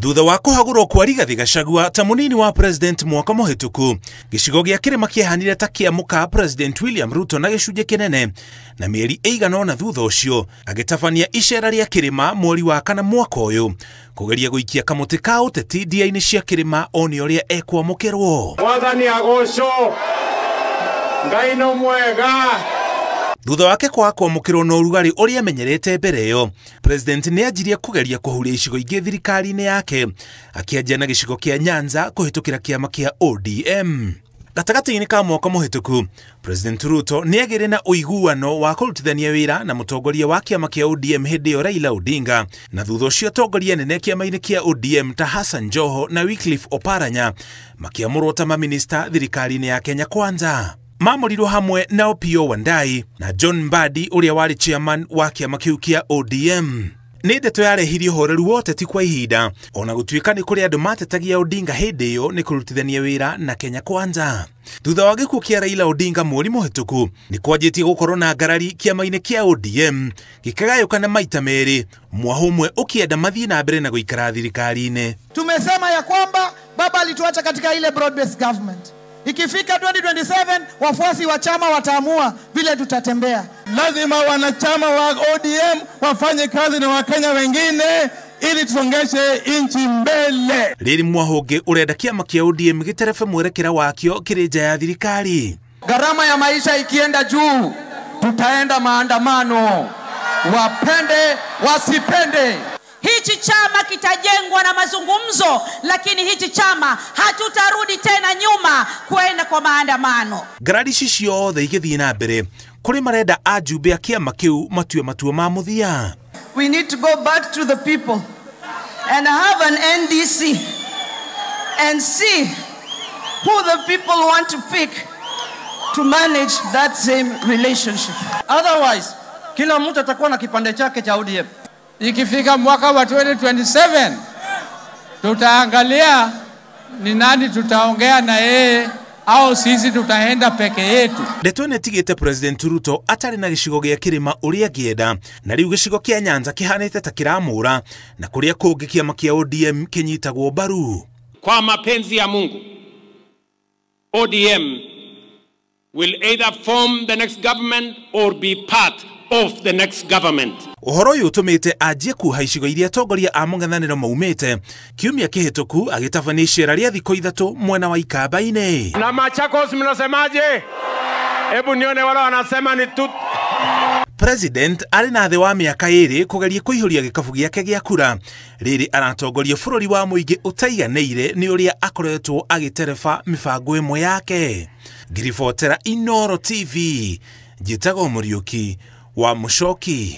Thutha wa kũhagũrwo kwa Rigathi Gachagua ta mũnini wa president mwaka mũhĩtũku, gĩcigo gĩa kĩrĩma kĩahanire ta kĩamũka President William Ruto na gĩcunjĩ kĩnene, na mĩeri ĩigana ũna thutha ũcio agĩtabania icera rĩa kĩrĩma mweri wa kana mwaka ũyũ kũgeria gũikia kamũtĩ ka ũteti ndia-inĩ cia kĩrĩma one ũrĩa ekwamũkĩrwo. Mwathani agocwo, Ngai no mwega. Thutha wake kwaga kwamũkĩrwo na ũrugarĩ ũrĩa amenyerete mbere ĩyo, President nĩ anjirie kũgeria kũhuria icigo ingĩ thirikari-inĩ yake, akĩanjia na gĩcigo kĩa Nyanza kũhĩtũkĩra kĩama kĩa ODM. Gatagatĩ-inĩ ka mwaka mũhĩtũku, President Ruto nĩ agĩire na ũiguano wa kũrutithania wĩra na mũtongoria wa kĩama kĩa ODM hĩndĩ ĩyo Raila Odinga, na thutha ũcio atongoria anene kĩama-inĩ kĩa ODM ta Hassan Joho na Wycliffe Oparanya makĩamũrwo ta maminista thirikari-inĩ ya Kenya Kwanza. Mamũrirwo hamwe na Opiyo Wandayi na John Mbadi ũrĩa warĩ chairman wa kĩama kĩu kĩa ODM. Nĩ ndeto yarehirie ũhoreru wa ũteti kwa ihinda, ona gũtuĩka nĩ kũrĩ andũ matetagia Odinga hĩndĩ ĩyo nĩ kũrutithania wĩra na Kenya Kwanza. Thutha wa gĩkuũ kĩa Raila Odinga mweri mũhĩtũku, nĩ kwanjĩtie gũkorwo na ngarari kĩama-inĩ kĩa ODM gĩkĩgayũkana maita merĩ, mwaho ũmwe ũkĩenda mathiĩ na mbere na gũikara thirikari-inĩ. Tumesema ya kwamba baba alituacha katika ile broad based government. Ikifika 2027 wafuasi wa chama wataamua vile tutatembea. Lazima wanachama wa ODM wafanye kazi na Wakenya wengine ili tusongeshe nchi mbele. Rĩrĩ mwahũngĩ ũrenda kĩama kĩa ODM gĩterebe mwerekera wakĩo kĩrĩ nja ya thirikari. Gharama ya maisha ikienda juu, tutaenda maandamano, wapende wasipende. Hichi chama kitajengwa na mazungumzo, lakini hichi chama hatutarudi tena nyuma kwenda kwa maandamano. Ngarari ici ciothe igĩthiĩ na mbere, kũrĩ marenda ajumbe a kĩama kĩu matue matua ma mũthia. We need to go back to the people and have an NDC and see who the people want to pick to manage that same relationship. Otherwise, kila mtu atakuwa na kipande chake cha ODM. Ikifika mwaka wa 2027 tutaangalia ni nani tutaongea na yeye au sisi tutaenda peke yetu. Ndeto ĩno ĩtigĩte President Ruto atarĩ na gĩcigo gĩa kĩrĩma ũrĩa angĩenda, na rĩu gĩcigo kĩa Nyanza kĩhanĩte ta kĩramũra, na kũrĩa kũngĩ kĩama kĩa ODM kĩnyitagwo mbaru. Kwa mapenzi ya Mungu, ODM will either form the next government or be part of the next government. Ũhoro ũyũ ũtũmĩte anjie kuoha icigo iria atongoria a mũng'ethanĩro maumĩte. Kiumia kĩhĩtũku agĩtabania icera rĩa thikũ ithatũ mwena wa Ikamba-inĩ. Na Machakos mnasemaje? Hebu nione wale wanasema ni tu. President arĩ na thĩ wa mĩaka ĩrĩ kũgeria kũihũria gĩkabu gĩake gĩa kura. Rĩrĩ aratongoria bũrũri wa mũingĩ ũtaiganĩire nĩ ũrĩa akoretwo agĩtereba mĩbango ĩmwe yake. Ngiribotera Inooro TV, njĩtagwo Mũriũki wa Mũcoki.